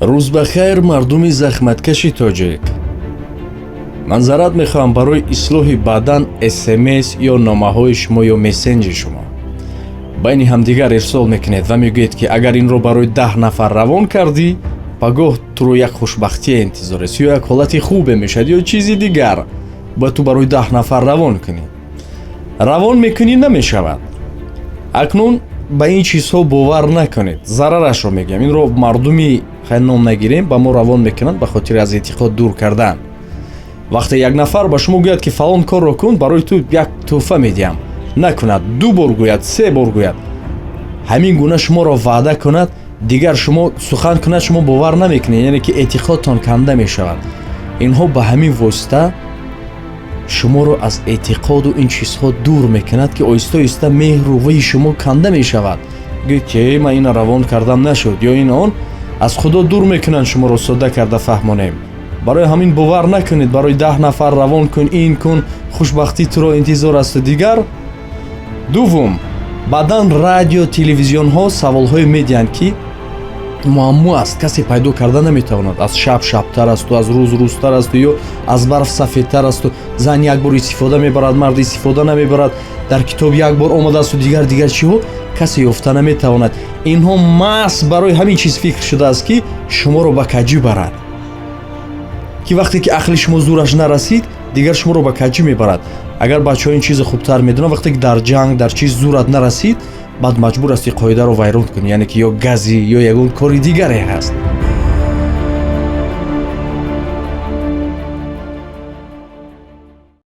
Рӯз ба хайр, мардуми захматкаши тоҷик. Манзарат мехоҳам барои ислоҳи баъдан СМС ё номаҳои шумо ё мессенҷи шумо. Байни ҳамдигар ирсол мекунед ва мегӯед, ки агар инро барои 10 нафар равон кардӣ, пагоҳ туро як хушбахтие интизор аст ё як ҳолати хубе мешавад ё чизи дигар. Бояд ту барои 10 нафар равон кунӣ. Равон мекунӣ, намешавад. Акнун ба ин чизҳо бовар накунед, зарарашро мегӯям. Инро мардуми, хай, ном нагирем, ба мо равон мекунанд ба хотири аз эътиқод дур кардан. Вақте як нафар ба шумо гӯяд, ки фалон корро кун, барои ту як тӯҳфа медиҳам, накунад, ду бор гӯяд, се бор гӯяд, ҳамин гуна шуморо ваъда кунад, дигар шумо сухан кунад, шумо бовар намекунед, яъне ки эътиқодтон канда мешавад. Инҳо ба ҳамин восита шуморо аз эътиқоду ин чизҳо дур мекунад, ки оҳиста оҳиста меҳру ваи шумо канда мешавад. Гӯед, ки ман ина равон кардам, нашуд ё ин он, аз Худо дур мекунанд шуморо. Содда карда фаҳмонем. Барои ҳамин бовар накунед: барои 10 нафар равон кун, ин кун, хушбахтӣ туро интизор асту дигар. Дуввум, баъдан радио, телевизионҳо саволҳое медиҳанд, ки муаммо аст, касе пайдо карда наметавонад. Аз шаб шабтар асту аз рӯз рӯзтар асту ё аз барф сафедтар асту зан як бор истифода мебарад, мард истифода намебарад, дар китоб як бор омадааст, дигар дигар чиҳо, касе ёфта наметавонад. Инҳо маҳз барои ҳамин чиз фикр шудааст, ки шуморо ба каҷӣ барад, ки вақте ки ақли шумо зӯраш нарасид, дигар шуморо ба каҷӣ мебарад. Агар бачаҳо ин чизи хубтар медонанд, вақте ки дар ҷанг, дар чиз зӯрат нарасид, баъд маҷбур ҳасти қоидаро вайрон кунӣ, яъне ки ё газӣ, ё ягон кори дигаре ҳаст.